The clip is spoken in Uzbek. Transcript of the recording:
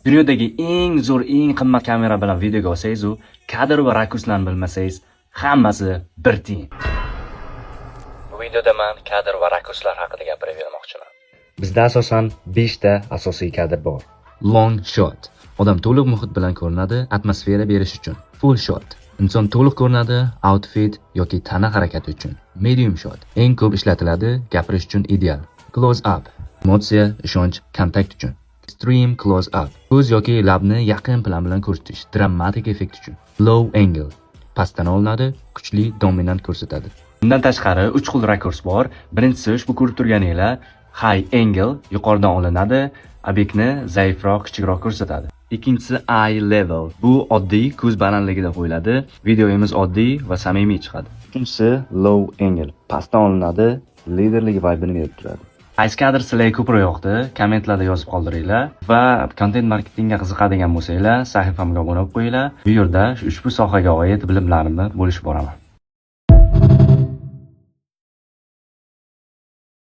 Dunyodagi eng zo'r, eng qimmat kamera bilan videoga olsangiz-u, kadr va rakurslarni bilmasangiz, hammasi bir tiyin. Bu videoda men kadr va rakurslar haqida gapirib bermoqchiman. Bizda asosan 5 ta asosiy kadr bor. Long shot. Odam to'liq muhit bilan ko'rinadi, atmosfera berish uchun. Full shot. Inson to'liq ko'rinadi, outfit yoki tana harakati uchun. Medium shot. Eng ko'p ishlatiladi, gapirish uchun ideal. Close up. Emotsiya, ishonch, kontakt uchun. Extreme close up. Ko'z yoki labni yaqin plan bilan ko'rsatish, dramatik effekt uchun. Low angle. Pastdan olinadi, kuchli dominant ko'rsatadi. Bundan tashqari 3 xil rakurs bor. Birinchisi ushbu ko'rib turganinglar high angle, yuqoridan olinadi, obyektni zaifroq, kichikroq ko'rsatadi. Ikkinchisi eye level. Bu oddiy ko'z balandligida qo'yiladi. Videomiz oddiy va samimiy chiqadi. Uchinchisi low angle. Pastdan olinadi, liderlik vibe-ini berib turadi. Qaysi kadr sizlarga ko'proq yoqdi? Kommentlarda yozib qoldiringlar va kontent marketingga qiziqadigan bo'lsanglar, sahifamga obuna bo'lib qo'yinglar. Bu yerda ushbu sohaga oid bilimlarimni bo'lishib boraman.